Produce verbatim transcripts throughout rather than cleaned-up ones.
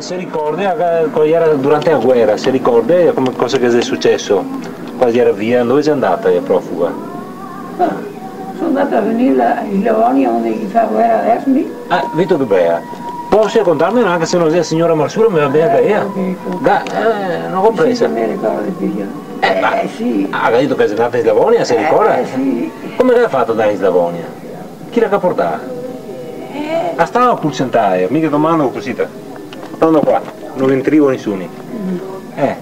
Se ricorde, eh, co iera durante la guera, se ricorde come, cosa che xe suceso? Qua iera via, dove xe ndata la profuga? Ah, so ndata a finir in Slavonia, onde che i fa guera adeso, mi. Ah, vito che bea. Poso contarme, anca se no xe la siora Marsura, me va ben anca ela. Eh, ok, ok. Ga-, eh, no go presa. Sì, sì, me ricordo pì. Eh, ma, eh, sì. Ah, ga dito che xe ndata in Slavonia, se ricorda? Eh, sì. Come che ga fato a ndar in Slavonia? Chi la ga portà? Eh. Ah, stava pur sentà, eh, mi che domando cusì, te. Stando qua, no intrigo nisuni. Mm. Eh.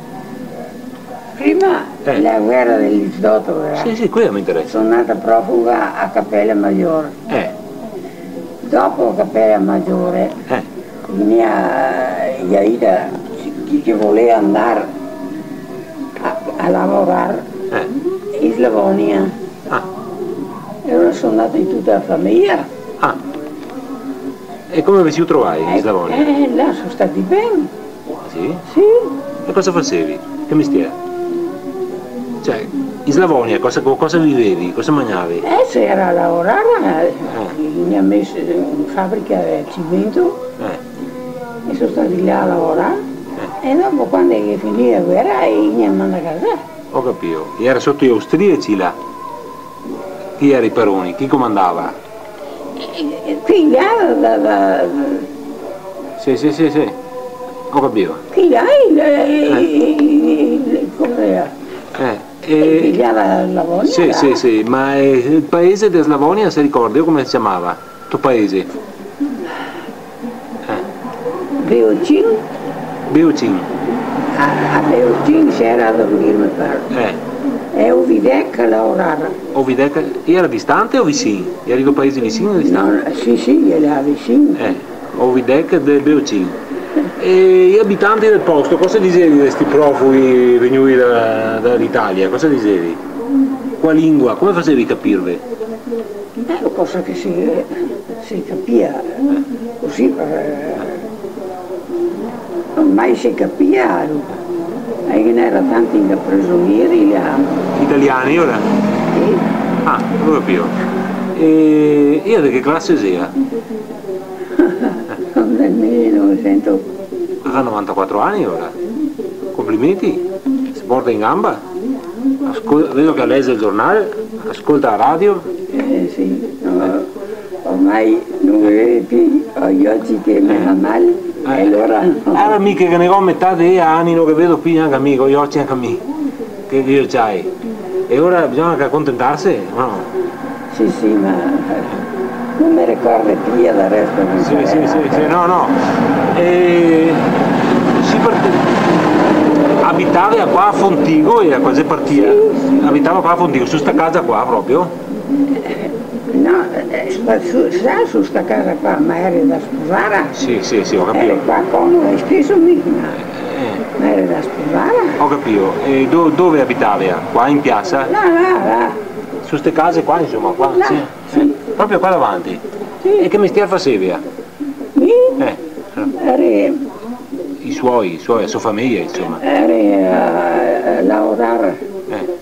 Prima, eh, la guera del disdoto, eh. Sì, sì, quela me interesa. So ndata profuga a Capela Maggiore. Eh. Dopo Capela Maggiore, eh, vegnea, eh, i ga dito, chi che volea ndar a, a lavorar, eh, in Slavonia. Ah. E alora so ndata in tuta la fameja. Ah. E come ve sio trovai in Slavonia? Eh, là so stati ben. Ah, sì? Sì. E cosa fasevi? Che mestier? Cioè, in Slavonia cosa, co cosa vivevi? Cosa magnavi? Eh, se iera a lavorar, eh, eh, i me ga meso in fabrica de cimento, eh, e so stati là a lavorar. Eh. E dopo, quando che xe finìa la guera, i me ga mandà a casa. Go capìo. Iera soto i austriaci là? Chi iera i paroni? Chi comandava? Eh, eh, qui là, da, da, da... Sì, sì, sì, sì. Go capìo. Qui là, eh, eh, eh, eh, come iera? Eh, eh, qui là, la, la Slavonia, sì, là. Sì, sì, ma, eh, el paese de Slavonia, se ricorda come se ciamava? To paese? Eh. Beocin. Beocin. A, a Beocin se iera a dormir, me pare. Eh. E Ovidec a lavorar. Ovidec, iera distante o visin? Iera do paesi visin o distante? No, sì, sì, iera visin. Eh, Ovidec de Beocin. E i abitanti del posto, cosa disevi de sti profughi vegnui da, da l'Italia? Cosa disevi? Co la lingua, come fasevi capirve? Eh, cosa che se, se capia, cusì, eh, ormai se capia, eh, che ghe n'era tanti prisoneri là. Italiani, ora? Sì. Ah, go capìo. E ela de che clase xea? Del mile novesento. Ga novantaquatro ani, ora. Complimenti. Se porta in gamba. Ascol-, vedo che la lese el giornal, ascolta la radio. Eh, sì, no, ormai no vedo pì, go i oci che me fa mal, eh, e alora no. Alora mi che ghe ne go metà de ani, no ghe vedo pì gnanca mi, go i oci anca mi, che, che i oci. E ora bisogna anca contentarse, o no? Sì, sì, ma no me ricordo pì del resto, no. Sì, sì, sì, sì, no, no. E si part-, abitava qua a Fontigo, e qua se partia? Sì, sì. Abitava qua a Fontigo, su sta casa qua proprio? No, eh, ma su, sa, su sta casa qua, ma iera da sposar. Sì, sì, sì, go capìo. Iera qua comodo, steso mi, ma, eh, ma iera da sposar. Go capìo. E do-, dove abitava? Qua in piasa? Là, là, là. Su ste case qua, insoma, qua? Là, sì. Sì. Eh, proprio qua davanti? Sì. E che mestier fasevi? Mi? Eh. Iera i suoi, i suoi, la so fameja, insoma. Iera, eh, a lavorar, eh,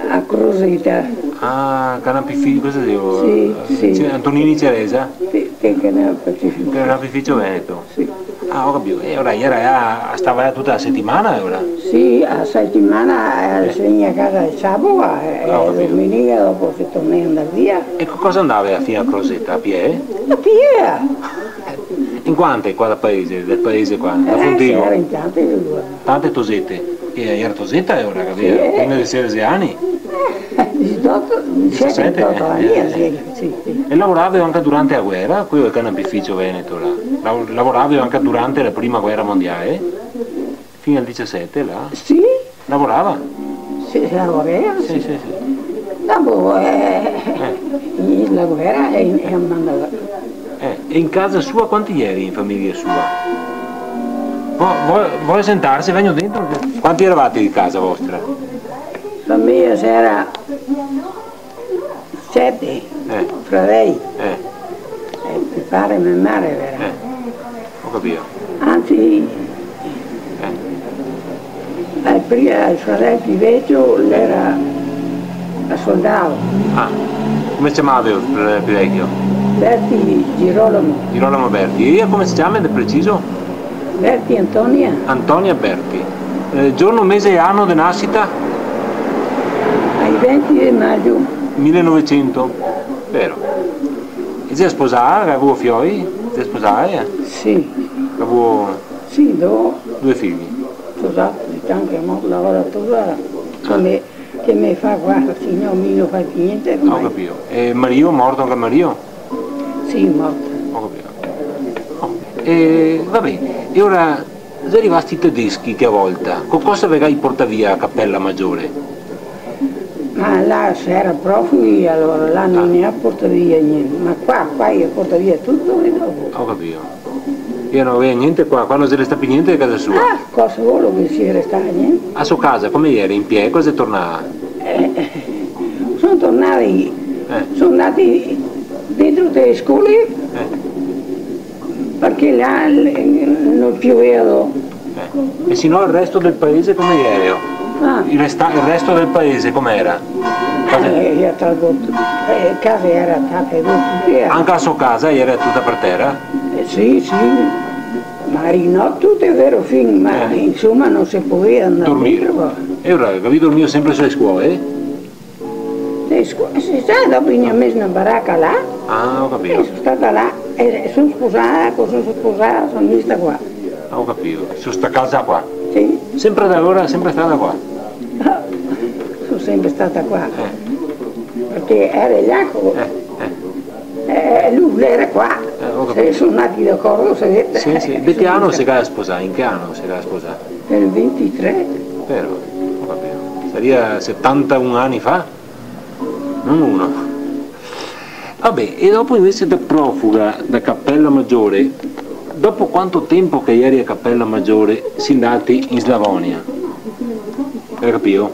a Croseta. Ah, Canapifi-, cosa digo? Sì, sì. Antonini Ceresa? Sì, che, che ne ho capito. Canapificio Veneto. Sì. Ah, go capìo. E ora iera, eh, stava là tuta la setimana, ora? Sì, la setimana, eh, se vegnea a casa el sabato, eh, e la domenica dopo se tornea a ndar via. E co cosa ndava fin a Croseta? A pie? A pie! In quante qua da paese, del paese qua, da Fontigo? Eh, sì, iera in tante, alora. Tante tosete. E iera toseta, eh, ora, capìo? Sì, eh. Prima de sedese ani? Eh, disdoto, disete, disete, disdoto ani, eh, sì, sì, sì. E lavorava anca durante la guera, queo del Canapificio Veneto, là? Lav-, lavorava anca durante la prima guera mondiale? Fin al disisete, là? Sì. Lavorava? Sì, se lavorava, sì. Sì, sì, sì. Dopo, eh, eh, finì la guera e, e a mandà. Eh, e in casa sua quanti ieri, in fameja sua? Vo-, vo-, vol sentarse? Vegno dentro? Quanti eravate in casa vostra? Fameja se iera sete, eh, fradei. Eh. Eh, me pare e me mare, vero? Eh, go capìo. Anzi, eh, el pri-, el fradel pì vecio l'era soldà. Ah, come se ciamava el fradel pì vecio? Berti Girolamo. Girolamo Berti. E ela come se ciama de preciso? Berti Antonia. Antonia Berti. Eh, giorno, mese e ano de nasita? Ai venti de majo. Milenovesento. Vero. E xe sposà, ga vuo fioi? Xe sposà, eh? Sì. Ga vuo Sì, do. Due figli. Sposà, tanto che mo lavora tuta, che me, che me fa qua, se no mi no fa gnente. Ah, go capìo. E marìo, morto anca marìo? Sì, morto. Go capìo. Oh, e, va ben, e ora xe rivà sti tedeschi che volta, co cosa ve gai portà via a Capela Magiore? Ma là se era profughi, alora là no i ne ga portà via gnente, ma qua, qua i ga portà via tuto e dopo. Go capìo. E no gavea gnente qua, qua no xe restà pì gnente de casa sua? Ah, cosa vuto che sia restà gnente? A so casa, come iera? In pie, cosa xe tornà? Eh, eh, son tornai, eh, son ndati dentro de le scole, eh, parché là, eh, no piovea. Eh. E se no el resto del paese come iera? Ah. El resta-, el resto del paese com'era? Eh, eh, case iera state tutte via. Anca a so casa iera tuta par tera? Eh, sì, sì. Magari no tute, vero, fin, ma, eh, insoma, no se podea ndar dentro. Dormir. E ora, capìo, dormìo sempre su le scuole? Le scuole, sì, sa, dopo i ne ga meso na baraca là. Ah, go capìo. E son stata là, e son sposà, co son sposà, son vista qua. Ah, go capìo. Su sta casa qua? Sì. Sempre da alora, sempre stata qua? Ah, son sempre stata qua. Eh. Parché iera là co-, eh, eh. Eh, lu l'era qua. Eh, go capìo. Se son ndati d'acordo, se vede. Sì, sì. De che ano se ga sposà? In che ano se ga sposà? Nel ventitré. Vero, go capìo. Saria setantaun ani fa? No uno. Va ben, e dopo invese da profuga da Capela Magiore, dopo quanto tempo che ieri a Capela Magiore si ndati in Slavonia? Ga capìo?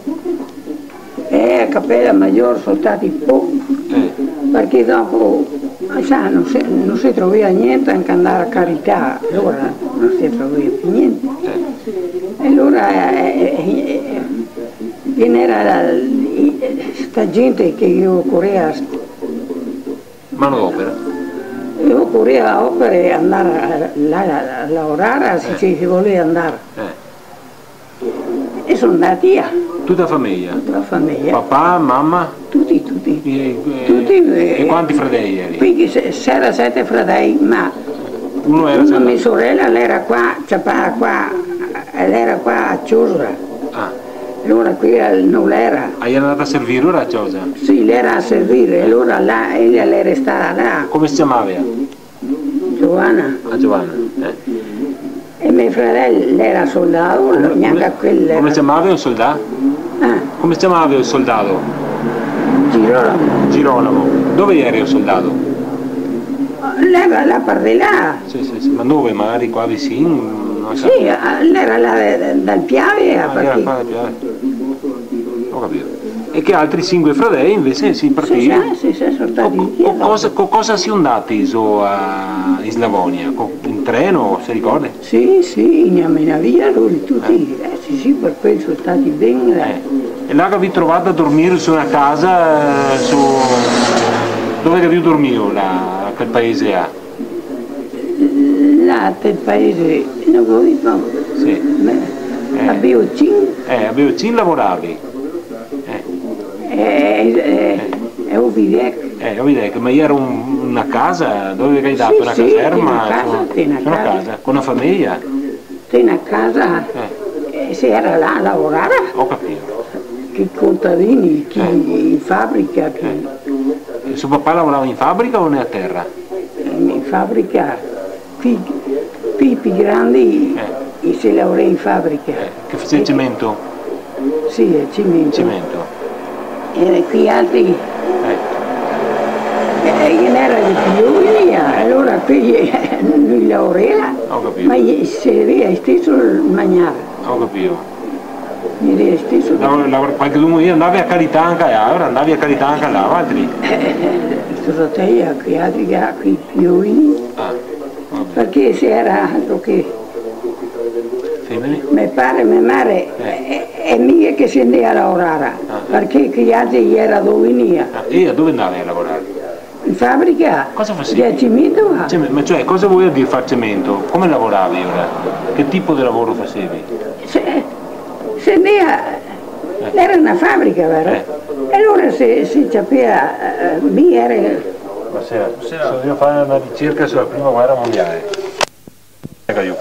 Eh, a Capela Magiore son stati pochi, eh, parché dopo, sa, no se, no se trovea gnente, anca ndar a carità, alora no se trovea pì gnente. Eh. E alora, eh, eh, eh, ghe n'era la, i, sta gente che ghe ocorea manodopera. Ghe ocorea opera e ndar a, là a, a laorar, se, eh, se volea ndar. Eh. E son ndati via. Tuta la fameja? Tuta la fameja. Papà, mama? Tuti, tuti. E, e, tuti, e, eh, quanti fradei ieri? Quindi se, s'era sete fradei, ma uno iera, uno, me sorela, l'era qua, ciapava qua, l'era qua a Ciosa. Ah. Alora qui no l'era. Ah, iera ndata a servir, alora, a Ciosa? Sì, l'era a servir, alora là, ela l'è restata là. Come se ciamava? Giovana. Ah, Giovana, eh. E me fradel l'era soldà, come, gnanca come, quel l'era. Come se ciamava el soldà? Eh. Come se ciamava el soldà? Girolamo. Girolamo. Dove iera el soldà? L'era là par de là. Sì, sì, sì. Ma dove? Magari qua vicin? No so. Sì, eh, l'era là de, de, dal Piave, ah, iera qua dal Piave. Go capìo. E che altri sinque fradei invese si partì? Sì, sì, sì, sì, son stati co-, co-, cosa, co cosa sio ndati so a, in Slavonia? Co-, in treno, se ricorde? Sì, sì, i ne ga menà via lori tuti, eh, sì, sì, par quel son stati ben, eh. Eh. E là che gavì trovà da dormir su na casa, eh, su, dove che gavì dormìo là, a quel paese là? Là, tel paese, no go capìo. Sì. Me, eh, a Beocin. Eh, a Beocin lavoravi. Eh. Eh, eh, eh, Ovidec. Eh, Ovidec, ma iera un, na casa, dove che i ga dato? Sì, na, sì, caserma, na casa, insoma, sì, na casa. Na casa, co na fameja? Sì, na casa, eh, e se iera là a lavorar. Go capìo. Che contadini, chi, eh, in fabrica, chi. Eh. E so papà lavorava in fabrica o nea tera? In fabrica, quei, quei pì grandi, eh, i se laorea in fabrica. Eh, che fasea cimento? Sì, el cimento. Cimento. E quei altri, eh, eh, ghe n'era de pì giovani, eh, alora quei, eh, no i laorea, go capìo, ma i se gavea steso el magnar. Go capìo. Iera steso. Laor-, laor-, qualchedun, i ndava a carità anca là, alora ndava a carità anca là, valtri? Eh, eh, eh, cosa te, a quei altri, a quei pì giovani? Ah, va ben. Parché se iera altro che femene? Me pare, me mare, eh, e, e mi che se ndea a laorar, ah, parché quei altri iera dove i vegnia. Ah, e dove ndava a laorar? Fabrica. Cosa fasevi? De cimento, va. Cioè, ma cioè, cosa voleva dir far cemento? Come lavoravi ora? Che tipo de lavoro fasevi? Se, se ndea, eh, era na fabrica, vero? Eh. E alora se, se ciapea, eh, mi era... Buonasera. Buonasera. Sono venuto a fare una ricerca sulla prima guerra mondiale. Eco, io.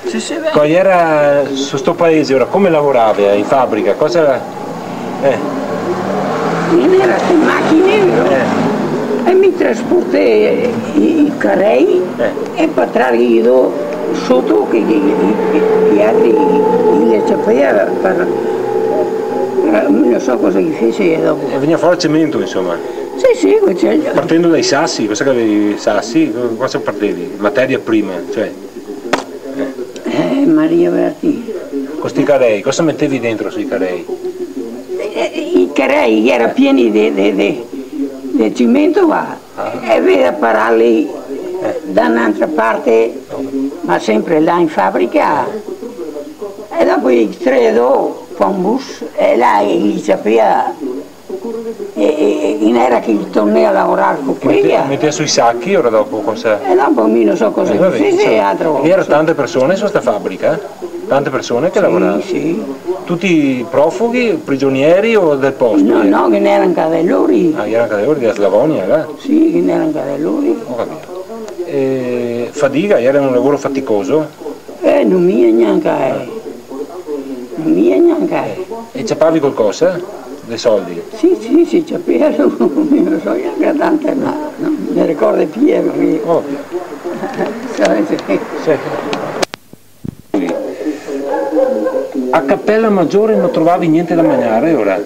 Sì, sì, beh. Co iera su sto paese, ora, come lavoravi in fabrica? Cosa, eh? Ghe n'era ste machine, vero? Eh. E mi trasportei i, i carei, eh, e pa trarli soto che, che, che, che i altri i le ciapea par, eh, no so cosa che i fese dopo. E vegnea fora cemento, insoma. Sì, sì, quel cemento. Partendo dai sassi, cosa che gavevi, sassi? Co-, cosa partevi? Materia prima, cioè. Eh, Maria Berti. Co sti carei, cosa metevi dentro sui carei? Eh, i carei i era pieni de, de, de, de cimento, va. Ah. E vea pararli, eh, da n'altra parte, ma sempre là in fabrica. E dopo i treo co un bus, e là i li ciapea. E, e, e ghe n'era che tornea a lavorar co quei. Mete-, metea sui sachi, ora dopo cosa? E dopo mi no so cosa che fese, altro. E iera tante persone su sta fabrica? Tante persone che lavorava? Sì, sì. Tuti profughi, prigionieri o del posto? No, no, ghe n'era anca de lori. Ah, iera anca de lori, dela Slavonia, là? Sì, ghe n'era anca de lori. Ho capito. E fadiga, iera un lavoro faticoso? Eh, no mia gnanca, eh. No mia gnanca, eh. E ciapavi qualcosa? De soldi? Sì, sì, sì, ciapea, no so gnanca tante, ma no me ricordo pì, eh, parché... Oh. Sì, sì. Sì. A Capela Maggiore no trovavi gnente da magnare, ora?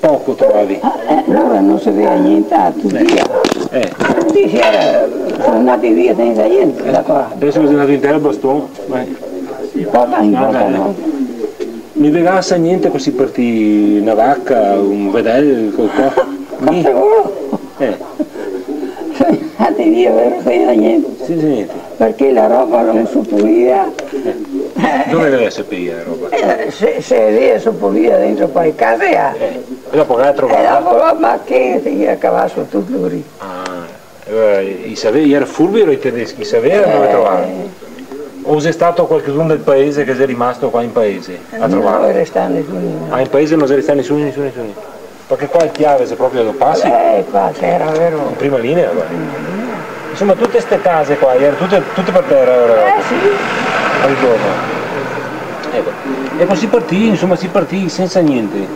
Poco trovavi? Ah, eh, alora no se vea gnente, ah, tuti via. Eh. Tuti se era, son ndati via sensa gnente da qua. Deso che son ndati in tera el baston, ma... Importa, no importa, no. Mi vegava gnente cusì par ti, na vaca, un vedel, qualcosa. Ma sicuro? Eh. Son ndati via, vero, sensa gnente. Sensa gnente. Parché la roba no se podea. Eh. Dove la se podea la roba? Eh, se, se la se podea dentro par le case, eh. Eh. E dopo che la trovava? E dopo, ma che, che i ga cavà su tuto lì. Ah, eh, i savea, i era furbi, i tedeschi, i savea dove trovare. O xe stà qualchedun del paese che xe rimasto qua in paese a trovare? No, no xe restà nesun. Ah, in paese no xe restà nesun, nesun, nesun. Parché qua el Piave xe proprio dove pasi? Eh, qua tera, vero? In prima linea, qua. In prima linea. Insoma, tute ste case qua, iera tute, tute par tera, vero? Eh, sì. Al giorno. Eco. E po si partì, insoma, si partì sensa gnente.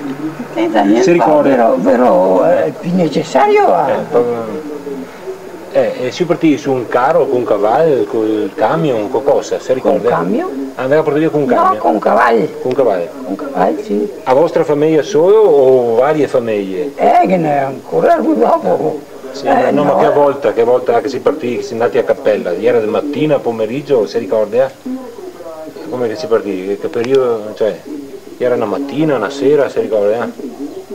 Sensa gnente, se ricorda? Però, però, eh, el pì necesario, va. Eh, proprio. Eh, e si partì su un caro, co un caval, col camion, co cosa, se ricorda? Col camion? Ah, andava portà via co un camion? No, co un caval. Co un caval? Co un caval, sì. A vostra fameja solo o varie fameje? Eh, ghe n'era ancora dopo. Sì, eh, no, ma che volta, che volta che si partì, che si ndati a Capela? Iera de matina, pomerigio, se ricorda? Come che si partì? Che periodo, cioè, iera na matina, na sera, se ricorda?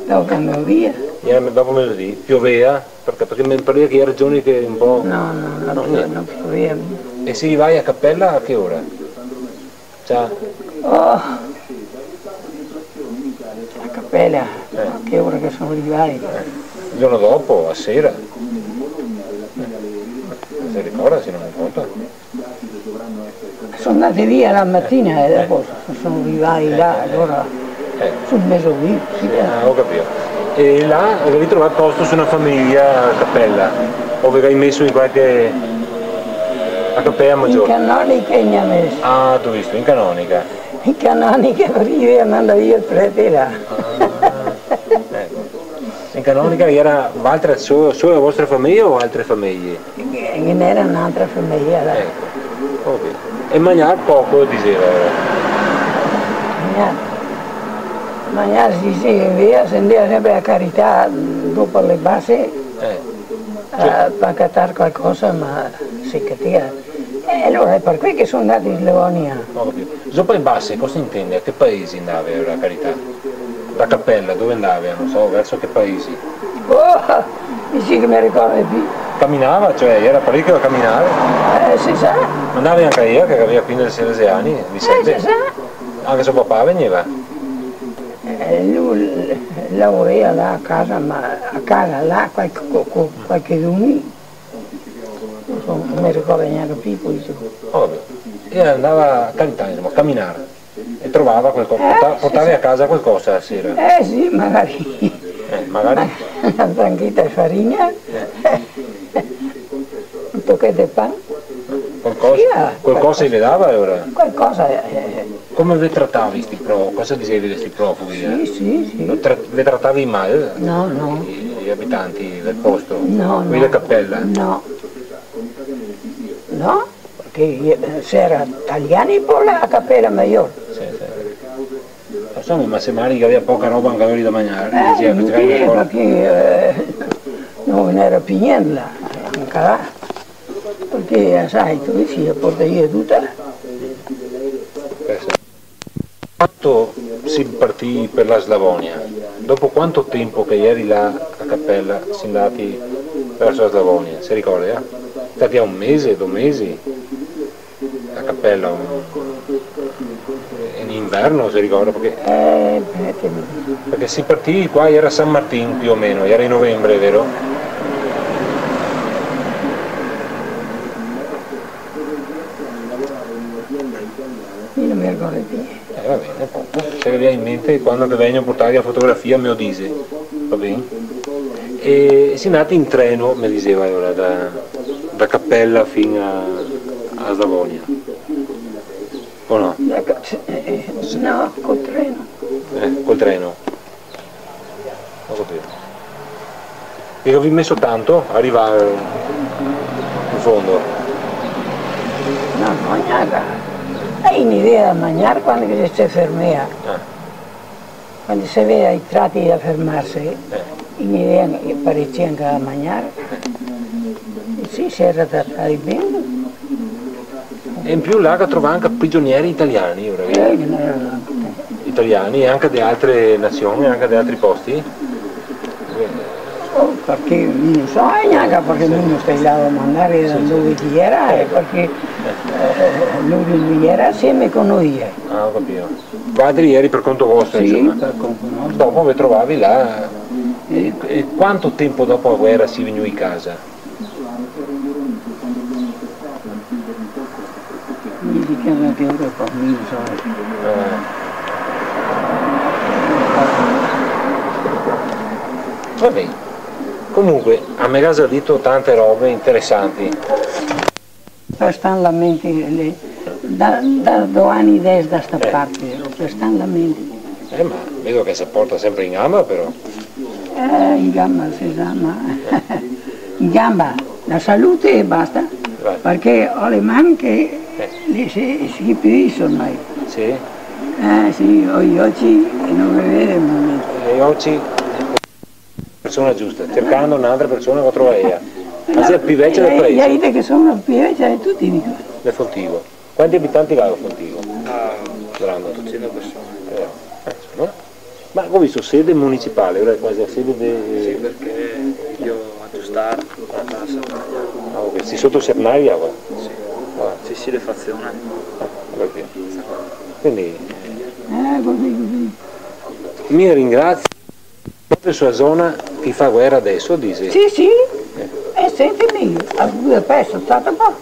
Dopo mezodì. Iera dopo mezodì, piovea? Parché, parché me parea che iera giorni che un po'... No, no, no, no, no, no piovea. E si rivai a Capela a che ora? Ciò. Oh. A Capela, eh, a che ora che son rivai? Eh. El giorno dopo, a sera. Se ricorda, se no me conta. Son ndati via la matina e dopo son rivai là, alora, sul mezodì, sì. Ah, go capìo. E là gavevi trovà posto su na fameja a Capela? O ve gavevi meso in qualche, a Capela Magior? In canonica i me ga meso. Ah, go visto, in canonica. In canonica, parché i ga mandà via el prete là. Ah, eco. In canonica iera valtra, so-, solo la vostra fameja o altre fameje? Ghe, ghe n'era n'altra fameja, là. Eco, ok. E magnar poco, diseva. Magnar, magnar, sì, sì, via, se ndea senpre a Carità, dopo le Base, eh, eh, par catar qualcosa, ma se catea. E alora xe par quel che son ndati in Slavonia. Go capìo. Dopo le Base, cosa intende? A che paesi ndava, par carità? Da Capela, dove andava? No so, verso che paesi? Oh, mi sì che me ricordo pì. Caminava, cioè, iera parechio da caminar? Eh, se sa. Ma ndava anca ela, che gaveva quindese, sedese ani, disete? Eh, se sa. Anca so papà vegneva? Eh, lu l-, lavorea là a casa, ma a casa là, qualche, co-, co-, qualchedun No me ricordo gnanca pì, po' digo. Oh, vabè. E andava a carità, insoma, a caminar. E trovava qualco-, eh, porta-, sì, portavi a casa qualcosa la sera? Eh, sì, magari. Eh, magari. Na zancheta de farina. Eh. Un tochet de pan. Qualcosa, sì, eh, qualcosa i ve dava, alora? Qualcosa, eh. Come ve tratavi sti pro-, cosa disevi de sti profughi, eh? Sì, sì, sì. Lo tra-, ve tratavi mal? No, no. I, i abitanti del posto? No, no. Quei de Capela? No. No, parché, eh, se iera taliani po' là a Capela Maior. Sì, sì. Insoma, ma se magari che gaveva poca roba anca lori da magnar, eh, dixea, inutile, parché, eh, no ghe n'era pì gnente là, anca là. Parché, sa, ti, sì, la porta via tuta. Pensa. Quanto si partì per la Slavonia? Dopo quanto tempo che ieri là a Capela si ndati verso la Slavonia? Se ricorda, eh? Stati un mese, do mesi? A Capela, un, in inverno, se ricorda, parché, eh, parché si partì qua, iera San Martin più o meno, iera in novembre, vero? Mi no me ricordo pì. Eh, va ben, appunto. Se ve vien in mente, quando che vegno a portarghe la fotografia, me lo dise. Va ben? E si ndati in treno, me diseva, alora, da, da Capela fin a, a Slavonia. O no? Da Ca-, eh, no, col treno. Eh, col treno. Go capìo. E che gavì meso tanto a rivar in fondo? No, no, gnanca. E i ne vea da magnar quando che se fermea. Ah. Quando se vea i trati da fermarse, eh, i ne vea pareci anca da magnar. Eh. Sì, se iera tratai ben. E in più là che trovà anca prigionieri italiani, ora, eh, che no iera. Italiani e anca de altre nazioni, anca de altri posti? Oh, parché, no so, eh, gnanca parché, sì, no me stè là a domandar da dove che iera, eh, parché, eh, lori no iera asieme co noi, eh. Ah, go capìo. Voaltri ieri per conto vostro, sì, insoma. Per conto nostro. Dopo ve trovavi là. E, e quanto tempo dopo la guera si vegnù in casa? Mi dico che ora qua, mi no so. Eh. Va ben. Comunque, a me ga dito tante robe interesanti. Par star in la mente, le, da, da do ani deso da sta, eh, parte, par star in la mente. Eh, ma vedo che se porta sempre in gamba, però. Eh, in gamba, se sa, ma in gamba, la salute e basta, eh, parché go le man che, eh, le se, se pì ormai. Sì? Eh, sì, go i oci e no me vede el momento. E i oci? Persona giusta, cercando n'altra persona che trova ea. Ma xe la pì vecia del paese. Eh, i ga dito che so la pì vecia de tuti, digo. De Fontigo. Quanti abitanti che ga Fontigo? Ah, grande. Otocento persone. Eh, eh, insoma. Ma go visto sede municipale, ora xe quasi la sede de... Sì, parché i ga agiustà la tasa. Ah, ok, sì, soto Sernaria, qua? Sì. Ah. Sì, sì, le frazioni. Ah, ok. Quindi... Eh, cusì, cusì. Mi ringrazi. Proprio su la zona che i fa guera deso, dise? Sì, sì. Eh. Eh, sentimi, a Budapest so stata po'.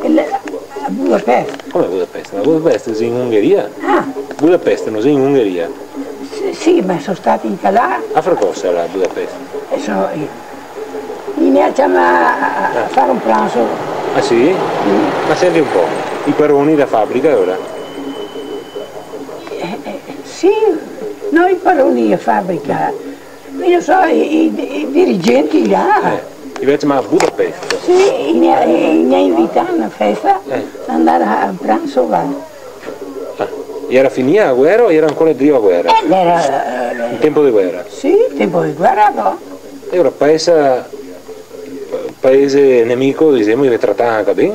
E le, a Budapest. Come a Budapest? Ma Budapest xe in Ungheria. Ah. Budapest no xe in Ungheria. Sì, sì, ma so stata in Calà. A far cosa là a Budapest? E so, eh, i me ga ciamà a, a, a far un pranso. Ah, sì? Sì. Ma senti un po', i paroni da fabrica, ora? Eh, eh, sì, no i paroni de fabrica, mi no so, i, i, i dirigenti là. Eh, invese, ma a Budapest? Sì, i ne, i ne ga invità a na festa, eh, a ndar a, a pranso là. Ah, iera finìa la guera o iera ancora drio la guera? Eh, iera, eh, in tempo de guera? Sì, tempo de guera, no. E ora paese, paese nemico, disemo, i ve tratava anca ben?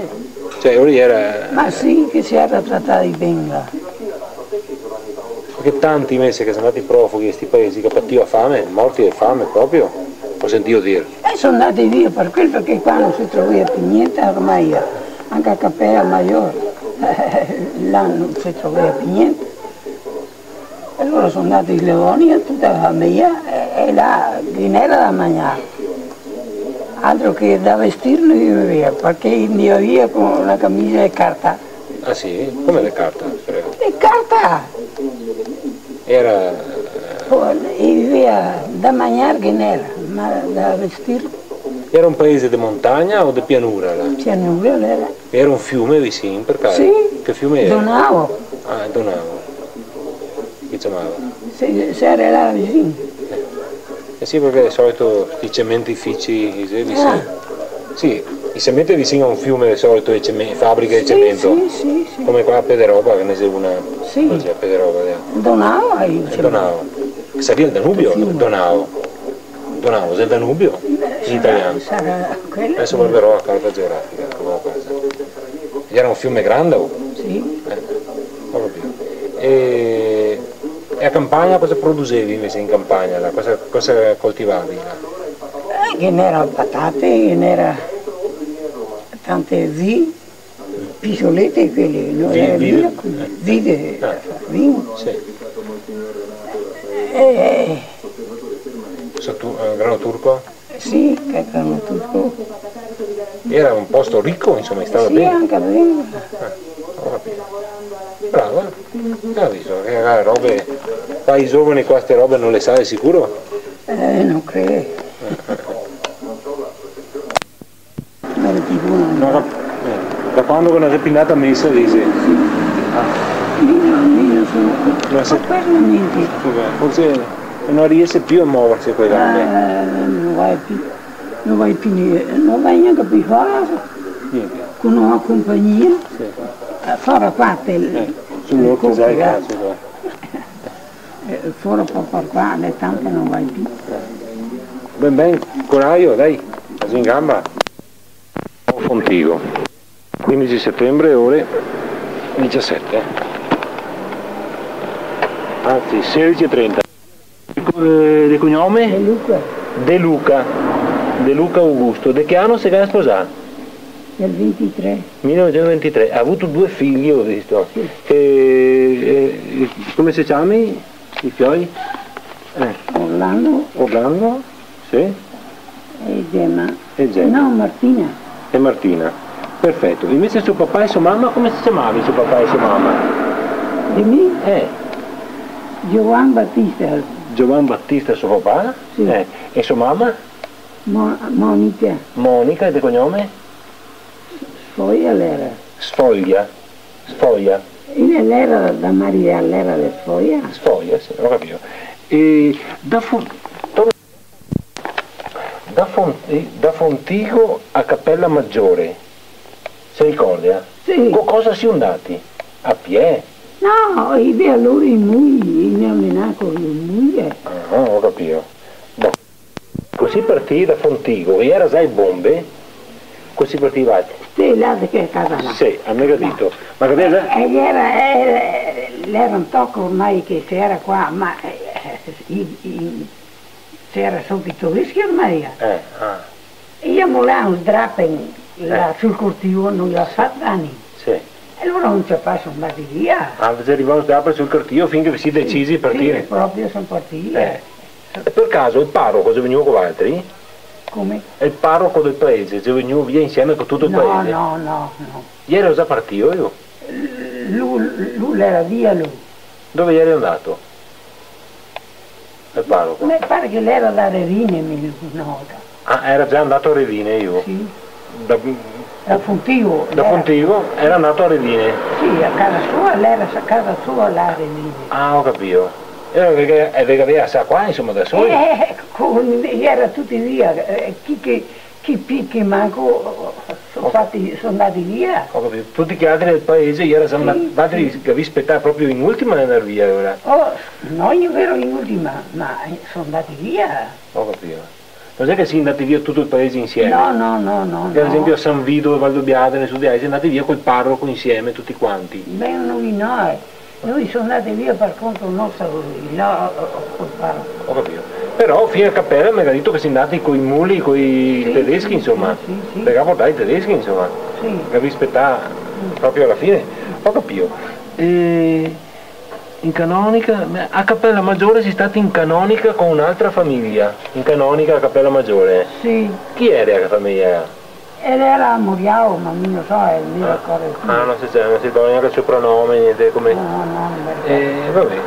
Cioè, ora iera... Ma sì, che se iera tratati ben, là. Parché tanti invese che xe ndati profughi in sti paesi che pativa fame, morti de fame proprio, go sentìo dir. E so ndati via par quel, parché qua no se trovea pì gnente, ormai, anca a Capela Maior, là no se trovea pì gnente. E lori so ndati in Slavonia, tuta la fameja, e, e là ghe n'era da magnar. Altro che da vestir no i vivea, parché i vivea co la camisa de carta. Ah, sì? Come de carta? Prego. De carta! Era, eh, po, i vivea da magnar che n'era, ma da vestir... Era un paese de montagna o de pianura, là? Pianura l'era. Era un fiume vicin, par caso? Sì. Che fiume era? Donao. Ah, Donao. Che ciamava? Sì, se era là vicin. Eh sì, parché de solito i cementifici, i xe vicin. Ah. Sì, i se mete vicin a un fiume de solito, le ceme-, fabriche de cemento. Sì, sì, sì. Come qua a Pederoba, che ne xe una. Sì. Cos'è, a Pederoba, eh? Donao, eh, Donao. Saria el Danubio, Donao. Donao, xe el Danubio, in italian. Sarà quel. Deso vardarò la carta geografica, come la cosa. Gera un fiume grande, o? Sì. Eh, go capìo. E, e a campagna cosa produsevi invese in campagna, là? Cosa, cosa coltivavi, là? Eh, ghe n'era patate, ghe n'era tante vi-, pisolete quele, no? Vi-, era vive? Vin, eh, vive, ah, vin. Sì. Eh. Sotu-, eh, grano turco? Sì, che, che no tuto. Era un posto rico, insoma, i stava ben. Sì, anca ben. Eh, go capìo. Brava, eh. Go visto che le robe, qua i giovani qua ste robe no le sa de sicuro? Eh, no credo. No era più bona. No, da, eh, da quando che no xe più ndata a mesa, dixe? Sì. Ah. Mi no, mi no so, no so par gnente. Vabbè, forse no riese più a moverse co le gambe. Eh, no va più, no va più, no va gnanca più fora. Gnente. Co na compagnia. Sì. Eh, fora qua, te, eh, sul, sul Orto, copia, sai, eh. Cazzo, qua. Eh, fora par, par qua, le tante no va più. Ben, ben, corajo, dai, xe in gamba. Fontigo, quindici settembre, ore diciassette. Anzi, sedici e trenta. Eh, de cognome? De Luca. De Luca. De Luca Augusto. De che ano se ga sposà? Del ventitré. Mile novecento ventitré. Ha avuto due figli, ho visto. Sì. E, eh, come se ciami i fioi? Eh. Orlando. Orlando? Sì. E Gemma. E Gemma. No, Martina. E Martina. Perfeto. Invece suo papà e sua mamma, come se ciamavi suo papà e sua mamma? De mi? Eh. Giovan Battista. Giovan Battista, suo papà? Sì. Eh. E sua mamma? Mo-, Monica. Monica, e de cognome? Sfoglia l'era. Sfoglia. Sfoglia. E l'era da Maria, l'era de Sfoglia. Sfoglia, sì, ho capito. E da Fo-, da Fon-, da Fontigo a Capela Maggiore, se ricorda? Sì. Co cosa si ndati? A pie? No, i vea lori i mui, i me menà co i mui, eh. Ah, ho capito. Bon. Cusì partì da Fontigo, che iera za e bombe, cusì partì, va. Sì, là de che casa là. Sì, a me ga dito. Ma capì? Eh, eh, iera, eh, l'era un toco ormai che se iera qua, ma, eh, i, i, se iera soto i tedeschi ormai, eh. Eh, ah. E i ga molà un sdrapen là, eh, sul cortivo, no i ga fat dani. Sì. E alora un ciapà, son ndati via. Ah, xe rivà un sdrapen sul cortivo fin che ve si decisi de partire? Sì, proprio son partì, eh. Eh. E par caso el paroco xe vegnù co valtri? Come? El paroco del paese xe vegnù via insieme co tuto el paese? No, no, no, no. Iera za partìo lu? Lu, lu l'era via, lu. Dove iera ndato? El paroco? Me pare che l'era da Redine, mi, na volta. Ah, iera za ndato a Redine lu? Sì. Da, da Fontigo, da Fontigo iera ndato a Redine? Sì, a casa sua, l'era a casa sua là a Redine. Ah, ho capito. E alora ve, e ve gavea lasà qua, insoma, da soli? Eh, co-, iera tuti via, eh, chi che, chi pi-, chi manco, son fati, son ndati via. Ho capito. Tuti che altri del paese iera za ndati, sì, valtri sì. Gavì spetà proprio in ultima a ndar via, alora? Oh, no, mi iero in ultima, ma, eh, son ndati via. Ho capito. No xe che si ndati via tuto el paese insieme? No, no, no, no, no. Par esempio a San Vito, Valdobbiadene, su de là, si xe ndati via col paroco insieme, tuti quanti? Beh, noi no, eh. Noi son ndati via par conto nostro, no, col paroco. Ho capito. Però fin a Capela me ga dito che si ndati coi muli, coi tedeschi, insoma. Sì, sì, sì, sì. Parché ga portà i tedeschi, insoma. Sì. Che gavì spetà proprio a la fine. Ho capito. E In canonica? Ma a Capela Magiore si stati in canonica co n'altra fameja. In canonica a Capela Magiore. Sì. Chi jera a fameja? E l'era Moriao, ma mi no so, eh, mi... Ah, ricordo più. Ah, no se sa, no se ricorda gnanca el sopranome, gnente, come... No, no, no me ricordo. Eh, va ben.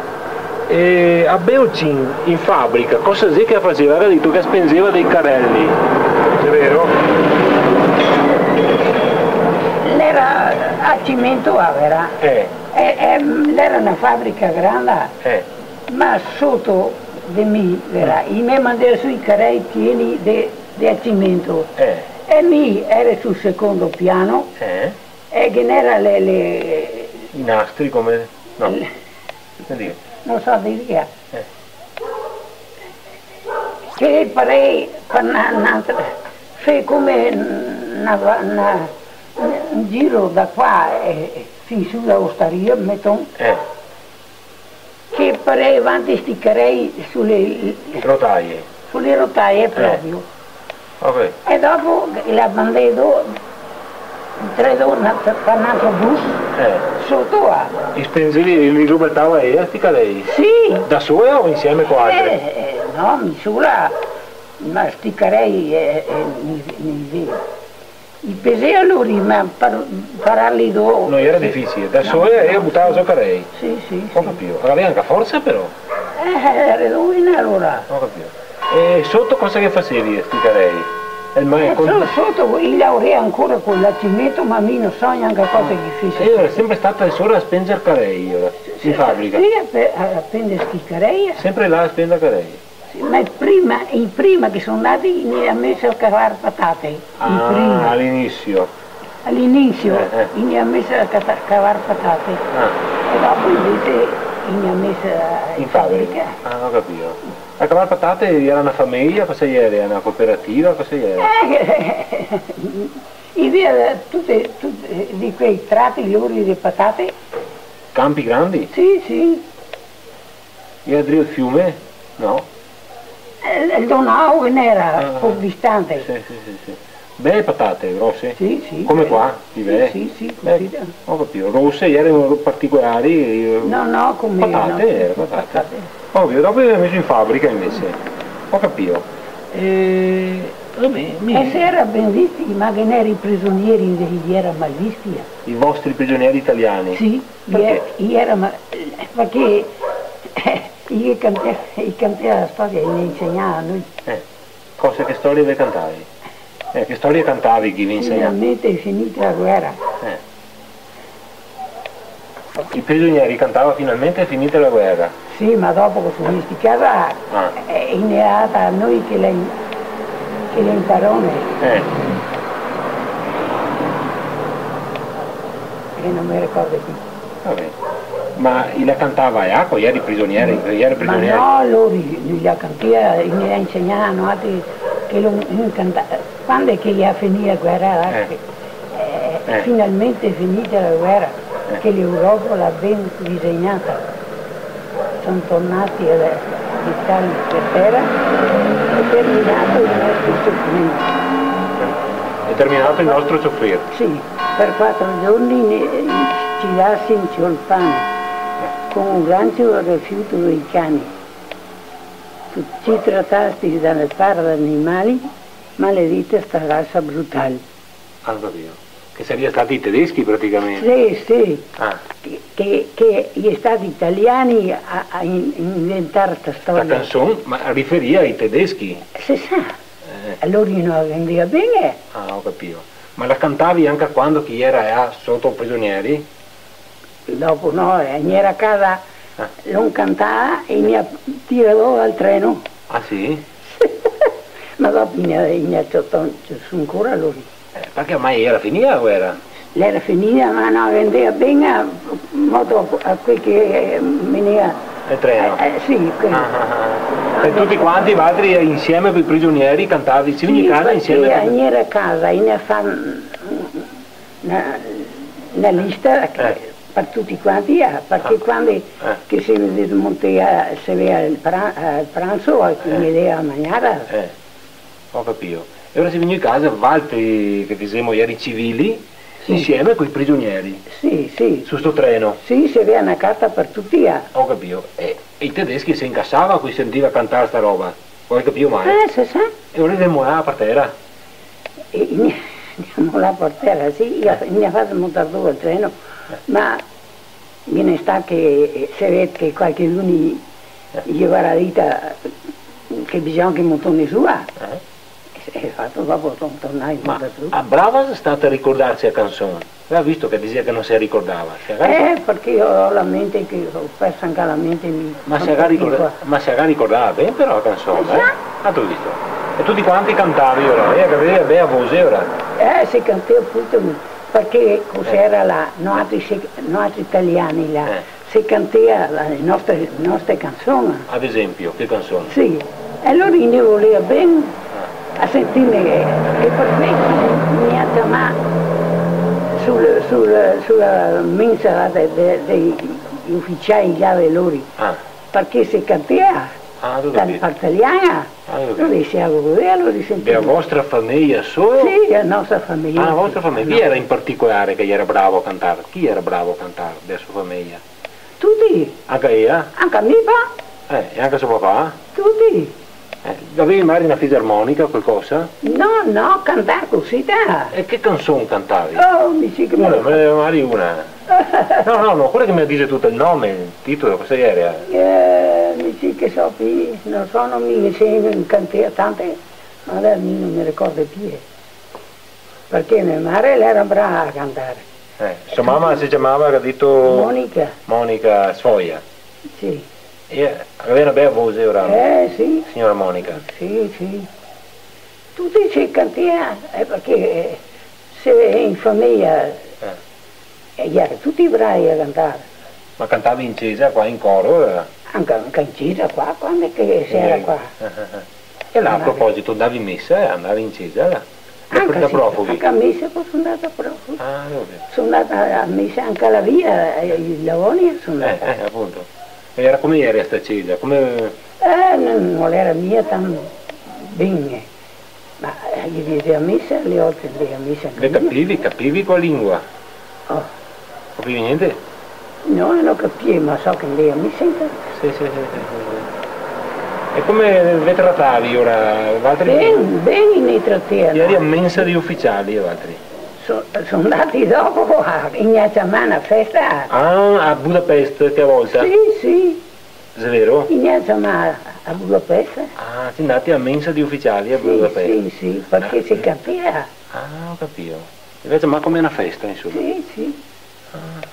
E a Beocin, in fabrica, cosa xe che a faseva? Gaveva dito che a spenzeva dei careli. Xe vero? L'era a cimento, ah, vera? Eh. E, e, l'era na fabrica granda, eh, ma soto de mi, vera, mm, i me mandea su i carei pieni de, de cimento. Eh. E mi ere sul secondo piano, eh, e ghe n'era le, le... I nastri come? No. Le... Che digo? No so dir che. Eh. Che parei par na, n'altra, fe come na, na, un giro da qua, eh, fin su da ostaria, meton. Eh. Che parei avanti sti carei su le... Rotaie. Su le rotaie, eh, proprio. Ok. E dopo la mandei do, tre do, na, par n'altro bus, eh, soto a... I spenzevi, i li rubertava ela, sti carei? Sì. Da sola o insieme co altri? Eh, eh, no, mi sola, ma sti carei, eh, eh, mi, mi, mi, i pesea lori, ma par, pararli do... No, jera dificile. Da sola ela butava su carei? Sì, sì, sì. Go capìo. Gaveva anca forsa, però. Eh, jera dovina, alora. Go capìo. E soto cosa che fasevi, sti carei? El ma-, eh, con-, so-, soto, i laorea ancora co l'acimento, ma mi no so gnanca cosa che i fese. E io ero sempre stata sola a spenzer carei, io, in fabrica. Sì, a pe-, a spender sti carei. Sempre là a spenzer carei. Sì, ma prima, in prima che son ndati, i ne ga meso a cavar patate. In prima. Ah, a l'inisio. A l'inisio, eh, eh, i ne ga meso a cata-, cavar patate. Ah. E dopo invese i ne ga meso a, in fabrica. In fabrica. Ah, go capìo. A cavar patate jera na fameja, cosa jera? Na cooperativa, cosa jera? Eh, i vea tute, tute, de quei trati lori de patate. Campi grandi? Sì, sì. E a drio el fiume? No? Eh, el Donau ghe n'era, ah, poco distante. Sì, sì, sì, sì. Bele patate, grose? Sì, sì, bele. Come qua? Sì, sì, sì, cusì. Go capìo. Rose, jera particolari, eh, no, no, come patate, no, jera patate. Patate. Ovio, dopo i le ga meso in fabrica invese. Go capìo. E, va ben, mi... E se jera ben visti, ma ghe n'era i prigionieri invese, i jera mal visti, eh. I vostri prigionieri italiani? Sì. Parché? I jera, ma, parché, eh, i cantea, i cantea la storia, i ne insegnava a noi. Eh, cosa, che storie ve cantavi? Eh, che storie cantavi che ve insegnava? Finalmente è finita la guerra. Eh. I prigionieri cantava: "Finalmente è finita la guerra". Sì, ma dopo che son vegnesti casa, ah, eh, i ne ga dà a noi che le, che le imparone. Eh. Che no me ricordo più. Va ben. Ma i la cantava a Iaco, i jera prigionieri, i jera prigionieri? Ma no, lori, i la cantea, i ne ga insegnà a noaltri che lo, i canta-, quando che i ga finì la guera, eh, che, eh, eh, finalmente finita la guera, eh, che l'Europa l'ha ben disegnata. Son tornati a, a buttarli per terra, è terminato il nostro soffrire. È terminato il nostro soffrire. Sì. Per quattro giorni ne, ci lassi in ciolpani, con un rancio al rifiuto dei cani. Tu ci trattasti da fare animali, maledita sta razza brutale. Ah, go capìo. Che saria stati i tedeschi praticamente. Sì, sì. Ah. Che, che, che i è stati italiani a, a in-, inventar sta storia. Sta canson, ma riferìa ai tedeschi? Se sa. Eh. Alora no la vendea ben, eh. Ah, go capìo. Ma la cantavi anca quando che i jera là soto prigionieri? Dopo no, eh, i jera a casa, ah, lo cantava e i ne ga tirà do dal treno. Ah, sì? Ma dopo i ne ga, i ne ga ciò-, ciò su ancora lori. Eh, parché ormai jera finìa la guera? L'era finìa, ma no la vendea ben a, mo dopo, a quei che, eh, venea. El treno? Eh, eh, sì, quei. Ah, ah, ah. E tuti quanti, valtri insieme coi prigionieri cantavi, sì, vegnì casa insieme? Sì, parché i jera a casa, i ne ga fa-, mm, na, na lista che, eh, par tuti quanti, eh, parché, ah, quando, eh, che se desmontea, se vea el pra-, el pranso, eh, che i me dea a magnare. Eh, go capìo. E ora sì vegnì casa, valtri che disemo jeri civili, Sì. Insieme coi prigionieri. Sì, sì. Su sto treno. Sì, se gavea na carta par tuti, ah. Go capìo. E, e i tedeschi se incasava co i sentiva cantar sta roba. Go capìo male? Eh, se sa. E alora i ve molava par tera? E i ne, i ne molava par tera, sì. I ne, eh, i ne ga fato montar su el treno. Eh. Ma ghe n'è stà che, eh, se vede che qualchedun, eh, ghe gaveva dito che bisogna che montone su, ah. Eh. E, e fato, dopo son tornai. Ma, ah, brava xe stata a ricordarse a canson. Gaveva visto che dixea che no se ricordava. Se ga ricor-, eh, parché mi go la mente che go perso anca la mente, mi. Ma se ga ricor-, ma se ga ricordà ben però la canson, eh? Sa? Ah, te go visto. E tuti quanti cantavi alora, eh, che gaveva bea voxe alora. Eh, se cantava tuti, parché cos'era là, noaltri se, noaltri italiani là. Eh. Se cantava le nostre, nostre canson. Ad esempio, che canson? Sì, e lori i ne voleva ben a sentirne, e par questo i ne ga ciamà sul, sul, su la mensa de, de, dei uficiai là de lori. Ah. Parché se cantava, ah, go capìo, par talian. Ah, go capìo. Lori se a godea, lori sentiva. Dea vostra fameja soło? Sì, dea nostra fameja. Ah, la vostra fameja. Chi gera in particolare che gera bravo a cantar? Chi gera bravo a cantar dea so fameja? Tuti. Anca ea? Anca mi, pa. Eh, e anca so papà? Tuti. Eh, gavevi magari na fisarmonica, qualcosa? No, no, cantar cusì, dai. E che canson cantavi? Oh, mi sì che me... Una, me ne deve magari una. No, no, no, quela che me dixe tuto el nome, el titolo, cosa gera? Eh, mi sì che so, pi-, no so, no mi, se cantea tante, ma adeso mi no me ricordo pì, eh. Parché me mare l'era brava a cantar. Eh, so mama se ciamava, che ga dito? Monica. Monica Sfoia. Sì. E gaveva na bea voxe, alora, eh, sì, siora Monica. Sì, sì. Tuti se cantea, eh, parché, eh, se in fameja, eh, e gera tuti bravi a cantar. Ma cantavi in cesa, qua in coro, eh? Anca, anca in cesa, qua, quando che se gera qua. Eh, eh, eh. E là, a proposito, andavi in mesa, eh? Andavi in cesa, là? Da, anca da sì, profughi? Anca a mesa, po so ndata da profughi. Ah, va ben. So ndata a mesa anca là via, eh, in Lavonia so ndata. Eh, eh, apunto. E gera, come gera sta cesa? Come... Eh, no, no l'era mia tan ben, eh. Ma, eh, i dixea mesa, le volte i dixea mesa anca. Le capivi? Capivi co la lingua? Oh. Capivi gnente? No, no capìa, ma so che i dixea mesa anca. Sì, sì, sì, sì, sì, sì. E come ve tratavi alora, valtri? Ben, ben i ne tratea. Geri a mensa dei uficiali, valtri? So, so ndati dopo, a, i ne ga ciamà a na festa. Ah, a Budapest, che volta? Sì, sì. Xe vero? I ne ga ciamà a Budapest. Ah, sì ndati a mensa dei uficiali a Budapest. Sì, sì, sì, parché se capiva. Ah, go capìo. Invese, ma come na festa, insoma. Sì, sì. Ah.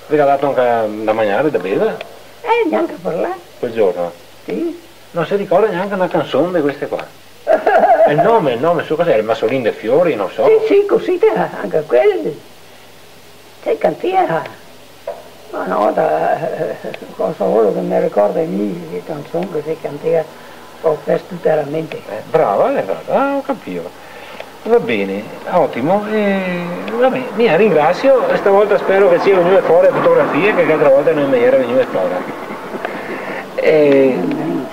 Ve ga dato anca da magnare, da bevar? Eh, gnanca parlar. Quel giorno? Sì. No se ricorda gnanca na canson de queste qua? E el nome, el nome, so cos'era? El masolin de fiori, no so. Sì, sì, cusì, anca quel. Se cantea. Ma na volta, eh, cosa vuto che me ricorda mi, che canson che se cantea, go perso tuta la mente. Eh, brava, eh, brava. Ah, go capìo. Va ben, otimo. Eh, va ben, mi la ringrasio, e stavolta spero che sia vegnue fora le fotografie, che l'altra volta no me gera vegnue fora. Eh,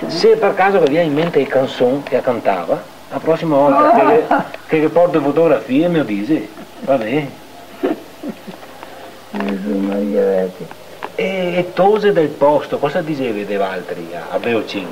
se par caso che ve vien in mente le canson che la cantava, la prosima volta che, che, che porto fotografie me lo dixi, va ben? Gesù Maria, vedi. E, e tose del posto, cosa dixevi de valtri a, a Beocin?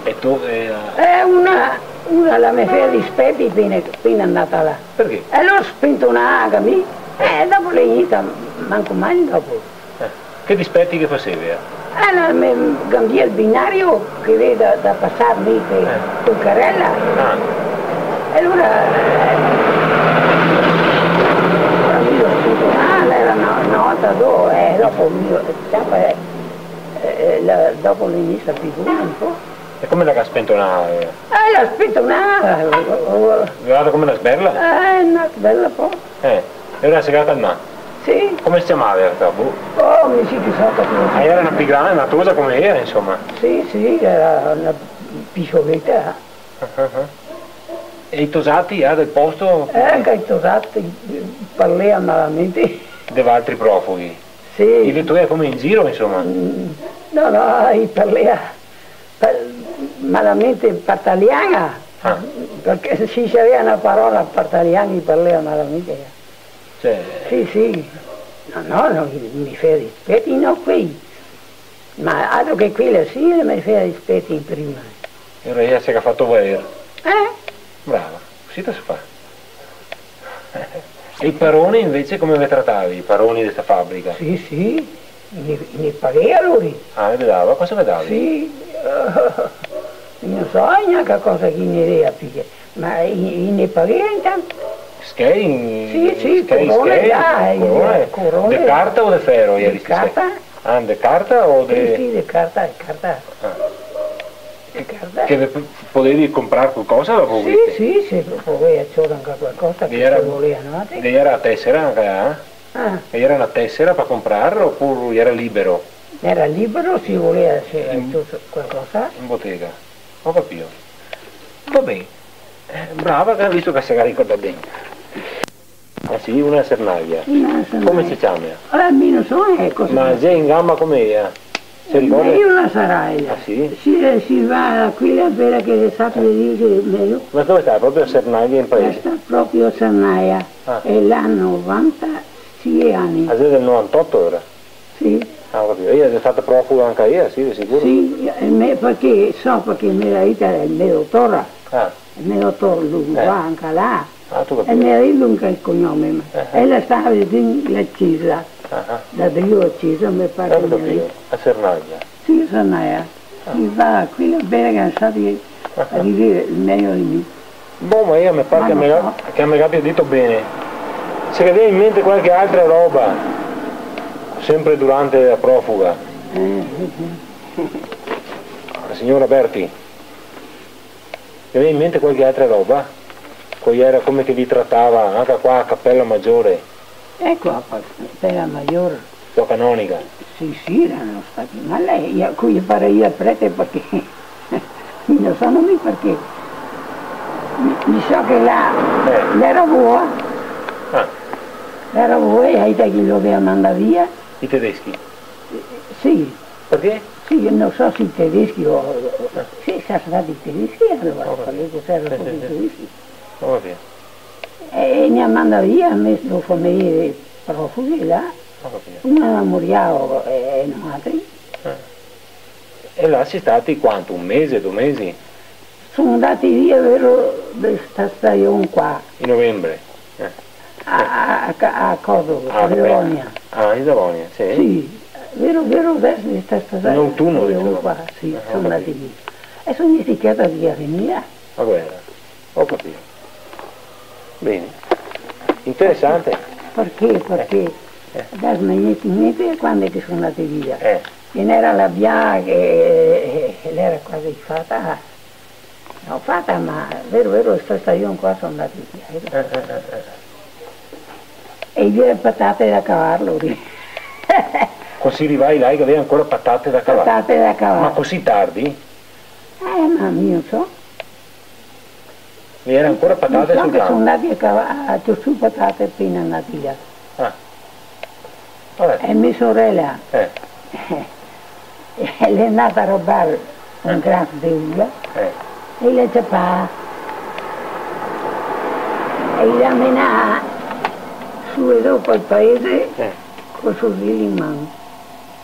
E to-, e a... Eh, una, una la me fea dispeti pena, pena ndata là. Parché? E alora spentonava anca mi. Eh. Eh, dopo l'è gnita, manco mal dopo. Eh, che dispeti che fasevi, eh? Eh, la me cambià el binario che vea da, da pasar mi che, eh, col carela. Ah. E alora, eh, alora mi lo scuso, ah, l'era na, na volta do, eh, dopo mi, sempre, eh, la, dopo l'inizio figura un po'. E come la ga spentonà, eh? Eh, la spentonà, eh, oh, oh. Varda come la sberla. Eh, na sberla po'. Eh, e alora se ga calmà? Sì. Come se ciamava, sta, boh? Oh, mi sì che so, capìo. Ah, l'era na pi granda, na tosa come ea, insoma. Sì, sì, l'era na pisoleta. Ah, ah, ah. E i tosati, eh, del posto? Eh, anca i tosati, eh, parlea malamente. De valtri profughi? Sì. I ve toea come in giro, insoma? Mm, no, no, i parlea. Pa-, malamente par talian, ah. Parché se i savea na parola par talian, i parlea malamente. Sì, sì. No, no, no, i me fea dispeti, no quei. Ma altro che quela sì, i me fea dispeti in prima. E ora ela se ga fato valer. Eh? Brava, cusì te se fa. E i paroni invese come ve tratavi, i paroni de sta fabrica? Sì, sì, i ne, i ne paghea lori. Ah, e ve dava? Cosa ve davi? Sì, no so gnanca cosa che i ne dea, parché, ma i, i ne paghea intanto. Schei? Sì, sì, schei, corone, schei, dai, corone. Corone. De carta o de fero, ieri? De carta. Ah, de carta o de... Sì, sì, de carta, de carta. Ah. De carta. Che ve po-, podevi comprar qualcosa dopo? Sì, sì, se podea cior anca qualcosa che se volea, no? Che iera la tesera anca, eh? Ah. Che iera na tesera par comprar, opure iera libero? Iera libero, se volea, se, in, qualcosa. In botega. Go capìo. Va ben. Eh, brava, che go visto che se la ricorda ben. Ah, sì, una sernaia. Una sernaia. Come se ciama? Eh, mi no so, eh, cosa. Ma xe in gamba come ea? Se ricorda? Mejo la sarà ela. Ah, sì? Sì, eh, se va, quela vera che sa che dixe mejo. Ma dove sta? Proprio a Sernaia in paese? Sta proprio a Sernaia. Ah. E la novantasie ani. Ah, xe del novantoto ora? Sì. Ah, go capìo. Ela xe stata profuga anca ela, sì, de sicuro. Sì, eh, me, parché so, parché me ga dito el me dotor. Ah. El me dotor, lu, eh, va anca là. Ah, go capìo. E me ga dito anca el cognome, ma, eh, eh, ela stava vicin la cesa. Ah, ah. Da drio la cesa, me pare che me ga dito. Ah, go capìo. A Sernaia. Sì, Sernaia. Ah. Se va, quela vera che sa che, ah, ah, dixe mejo de mi. Bon, ma ela me pare che me, che me gabia dito ben. Se ghe vien in mente qualche altra roba, sempre durante la profuga. Eh, sì, sì. La signora Berti, ghe vien in mente qualche altra roba? Co iera, come che ve tratava, anca qua a Capela Magiore? Eco, a pa-, Capela Magiore. La canonica? Sì, sì, erano stati, ma lei, io, qui parla io al prete parché, no so mi parché. Mi, mi so che là, eh, l'era boa. Ah. L'era boa e ai che lo avea mandà via. I tedeschi? Eh, sì. Parché? Sì, no so se i tedeschi o, eh, sì, sarà stati i tedeschi alora, parché c'era proprio i tedeschi. Go capìo. E ne ga mandà via, me, do fameje profughi là. Go capìo. Una la morià e, e noaltri. Eh. E là si stati quanto? Un mese, do mesi? Son ndati via, vero, de sta stajon qua. In novembre? Eh. A, a, a, a coso, a Colonia. Ah, in Colonia, sì. Sì, vero, vero, adeso de sta stajon qua, sì, son ndati via. In autuno, diciamo. Ah, go capìo. E son ndati via, via. A guera. Go capìo. Ben. Interesante. Parché? Parché, eh, eh, adeso me vien in mente quando che son ndati via. Eh. Ghe n'era la bianca, eh, eh, l'era quasi fata. No fata, ma vero, vero, sta stajon qua son ndati via, vero? Eh, eh, eh, eh. E i gavea patate da cavar lori. Co si rivai là, i gavea ancora patate da cavar? Patate da cavar. Ma cusì tardi? Eh, ma mi no so. Ghe iera ancora patate sul campo? Mi so che son ndati a cava-, a tor su patate apena ndati là. Ah. Vabè. E me sorela, eh, l'è ndata a robar un, eh, gran de ua, eh, e l'à ciapà. E i l'à menà su e do pal paese, eh, col fusil in man.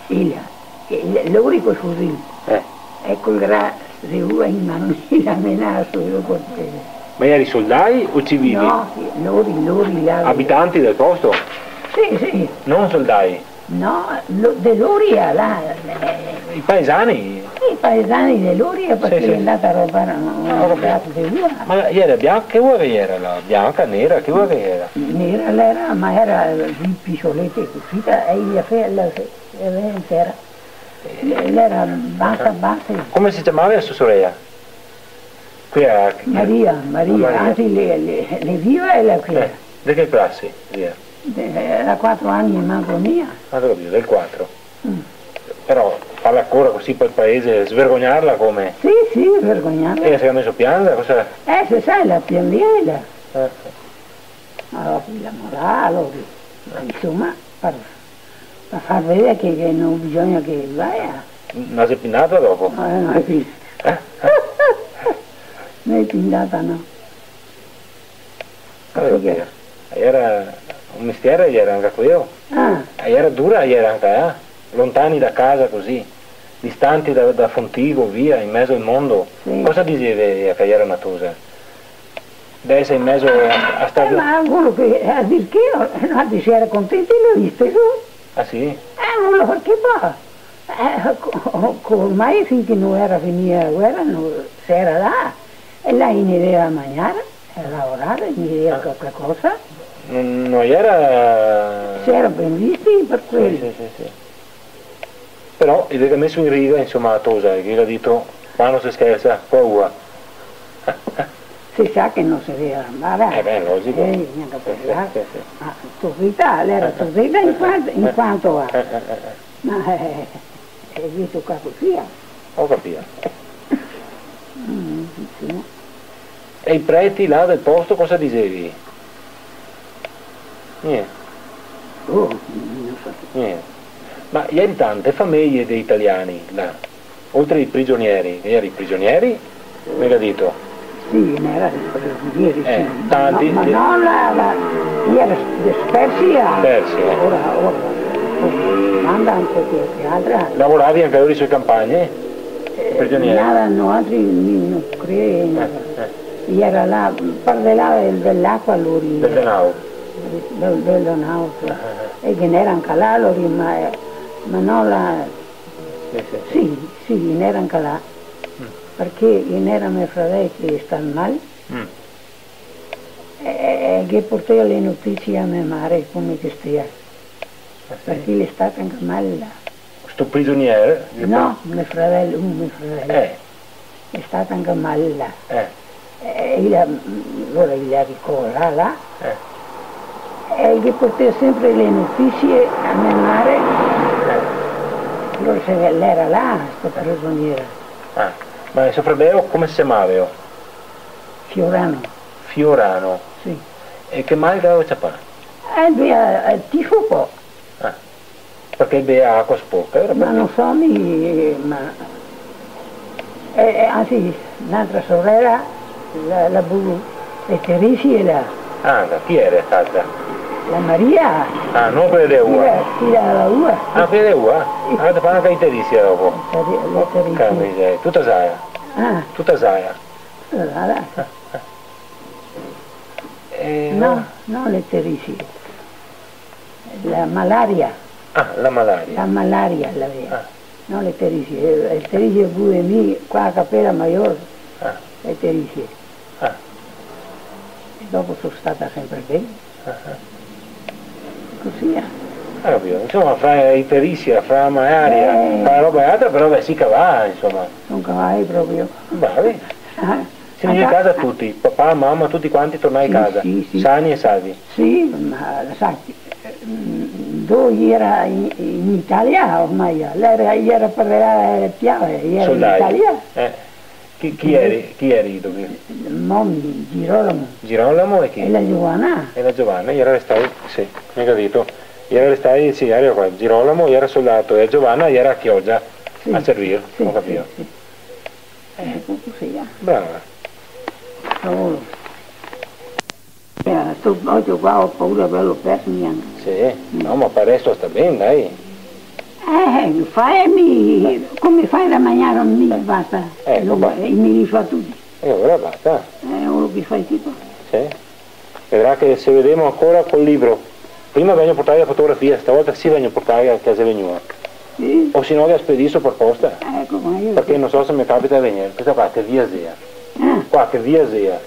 Ela, eh, lori col fusil. Eh. E col gran de ua in man, i l'à menà su e do pal paese. Ma i iera soldai o civili? No, lori, lori, là. Abitanti del posto? Sì, sì. No soldai? No, lo-, de lori, là, eh. I paesani? I paesani de lori, parché, sì, sì, l'è ndata a robar un, ah, un gran de ua. Ma iera bianca, che ua che iera là? Bianca, nera, che ua che iera? Nera l'era, ma era pi-, pisolete cusì, e i la fe-, la fe-, la fe-, intera. L'era basa, basa. Come se ciamava so sorela? Quea che... Maria, Maria, Maria. Anzi, l'è, l'è, l'è viva ela quea. Eh, de che clase, via? De, l'era quatro ani e manco mia. Ah, go capìo, del quatro. Mm. Però farla cora cusì pal paese, svergognarla come? Sì, sì, svergognarla. E se ga meso a pianzer, cosa? Eh, se sa, la pianzea. Eh. Ma dopo i l'à morà, alora, insoma, par, par far veder che, che no bisogna che vaia. No la xe pi ndata dopo? No, no xe pi, eh? No xe pi ndata, no. Alora, sì che, iera Un mestier iera anca queo. Ah. E iera dura, iera anca, eh? Lontani da casa cusì, distanti da, da Fontigo, via, in mezo al mondo. Sì. Cosa diseve che iera na tosa? De esser in mezo a, a sta... Eh, ma quelo che, a dir che, no, se iera contenti lu steso. Ah, sì? Eh, quelo che fa. Eh, co-, co-, ormai fin che no iera finìa la guera, no, se iera là, e là i ghe dea da magnar, e lavorar, i ghe dea qualche cosa. No, no iera... Se iera ben visti par quel. Sì, sì, sì, sì. Però i ghe ga meso in riga, insoma, la tosa, che i ga dito: "Qua no se schersa, qua ua." Se sa che no se dea andar. Eh, beh, logico. Eh, gnanca par là. Sì, sì, sì. Ma tosita, lera tosita in quanto, in quanto a... Eh, eh, eh, eh. Ma, eh, eh, visto qua cusì, eh. Go capìo. Mm, sì. E i preti là del posto cosa disevi? Gnente. Oh, no so. Gnente. Ma iera tante fameje de italiani là, oltre ai prigionieri, iera i prigionieri, me ga dito? Sì, ghe n'era de prigionieri, eh, sì. Tanti, ma no, ma no la, la, iera dispersi, eh. Dispersi, eh. Ora, ora, ora, manda anca qualche altra. Lavoravi anca lori su le campagne? Eh, prigionieri. Nada, noaltri no, no credo. Eh, eh. Iera là, par de là del, de l'aqua lori. Del Denau. Del, del Denau, sì. Ah, ah, ah. E ghe n'era anca là lori, ma, ma no la... Sì, sì, sì. Sì, sì, ghe n'era anca là. Mm. Parché ghe n'era me fradel che sta mal. Mm. E, e, e ghe portea le notisie a me mare come che stea. Ah, sì? Parché l'è stata anca mal là. Sto prigionier? No, me fradel, un me fradel. Eh. L'è stata anca mal là. Eh. E, e la, alora la ricoverava là. Eh. E ghe portea sempre le notisie a me mare. Eh. Alora se l'era là, sto prigionier. Ah, ma so fradeo come se ciamava? Fiorano. Fiorano? Sì. E che mal che el gaveva ciapà? Eh, el bea, eh, tifo po. Ah, parché el bea acqua sporca, vero? Ma no so, mi, ma, eh, eh, anzi, n'altra sorela, la, la bu-, le Teresie, la... Ah, chi iera stata? La Maria. Ah, no quela de ua. Quela, quela de ua. Ah, quela de ua? Sì. Ah, te fa anca le Teresie dopo. Le Teri-, le Teresie. Porca miseria, tuta Zaia. Ah. Tuta Zaia. Tuta Zaia. Ah, ah. Eh, no, no le Teresie. La malaria. Ah, la malaria. La malaria l'avea. Ah. No le Teresie. Eh, le Teresie pure mi, qua a Capela Maior, ah, le Teresie. Ah. E dopo so stata sempre ben. Ah, ah. Cusì, eh. Eh, ovio. Insoma, fra le Teresie, fra la malaria, eh, fra roba e altra, però ve si cavà, insoma. Son cavai proprio. Bravi. Ah. Siete vegnui a casa tuti, papà, mama, tuti quanti tornai a casa, sì, sì, sani e salvi. Sì, ma sa, eh, mm, do iera in, in Italia ormai, l'era, iera par le Piave, iera in Italia. Soldai. Eh. Chi, chi ieri, chi ieri dopo? Momi, Girolamo. Girolamo e chi? E la Giovanna. E la Giovanna, iera restai, sì, me ga dito. Iera restai, sì, iera qua. Girolamo iera soldato e la Giovanna iera a Chioggia, sì, a servir, sì, go capìo. Sì, sì. Eh, cusì, eh. Brava. Cavolo. Eh, sto ocio qua go paura de averlo perso gnanca. Sì? Mm. No, ma par resto sta ben, dai. Eh, fai, mi, come fai da magnar, mi basta. Eh, eco qua. E mi li fa tuti. E alora basta. Eh, uno che fa tipo. Sì. Vedrà che se vedemo ancora col libro. Prima vegno a portarghe la fotografia, stavolta sì vegno a portarghe che la xe vegnua. Sì? O se no ghe la spediso par posta. Eco, ma mi... Parché no so se me capita de vegner. Questa qua che via xea? Ah. Qua che via xea?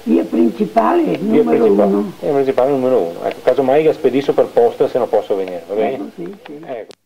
Via principale, via numero principale, uno. Via principale numero uno. Eco, casomai ghe la spediso par posta se no poso vegner, va ben? Eco, sì, sì. Eco.